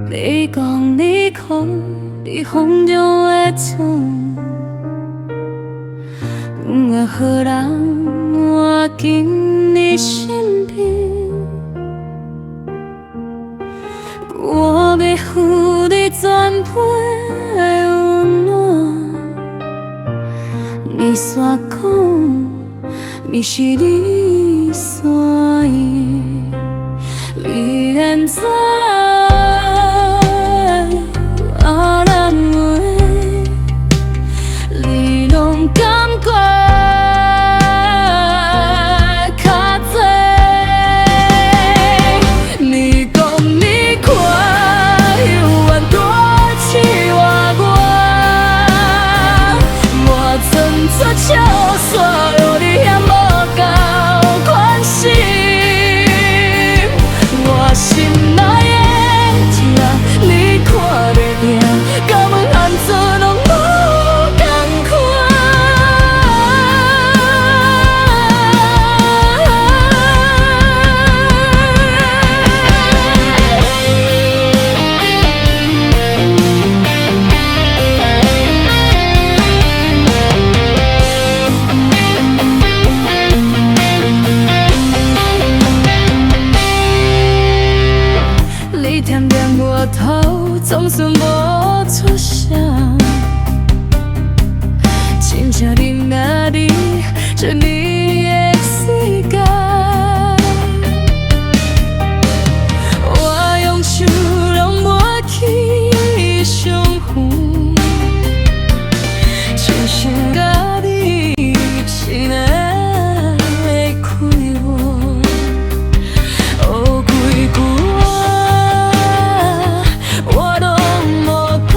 你講你看佇風中的窗，予人倚近你身邊。我欲予你全批的溫暖，你煞講毋是你所意，你按怎別人話，你攏感覺較濟。你講你看猶原大試活我，我裝作笑煞，予你遐無夠關心。我心內的痛，你看袂著，敢問按怎攏無仝款？你點點我頭，總算無出聲。親像恁阿弟這你的世界，我用手攏抹去傷痕，親像家己心的快活。哦，規句話我攏無講，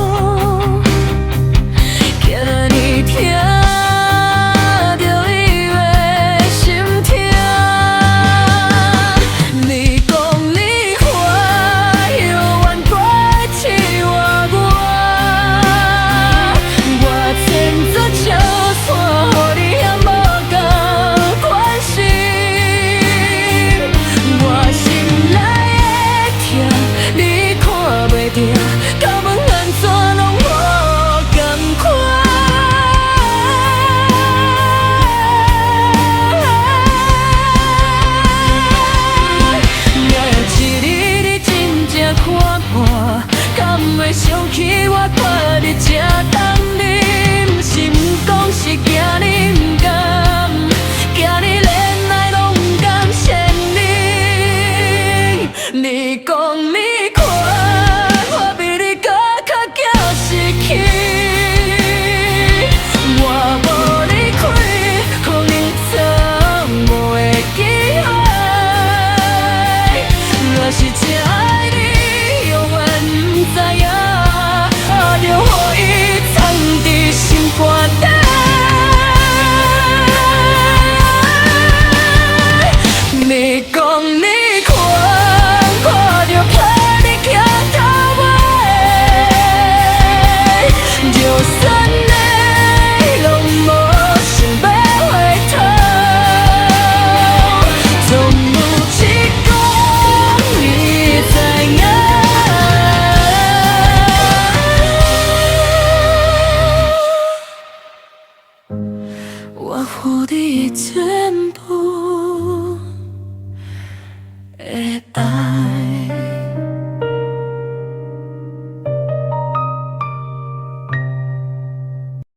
驚你聽著伊會心痛。你講你看猶原代替我，我裝作笑煞，予你遐無夠關心。我心內的痛，你看袂著，敢問按怎攏無仝款？若有一日你真正看破，敢會想起我蹛佇這等你？毋是毋講，是驚你毋甘，驚你連愛攏毋甘承認。你講你看，我比你閣較驚失去。我無離開，予你錯誤的機會。若是真愛你，永遠毋知影，著予伊藏佇心肝底。你講你看，看著拍你徛頭尾，就算你攏無想欲回頭，總有一天你知影。我予你的最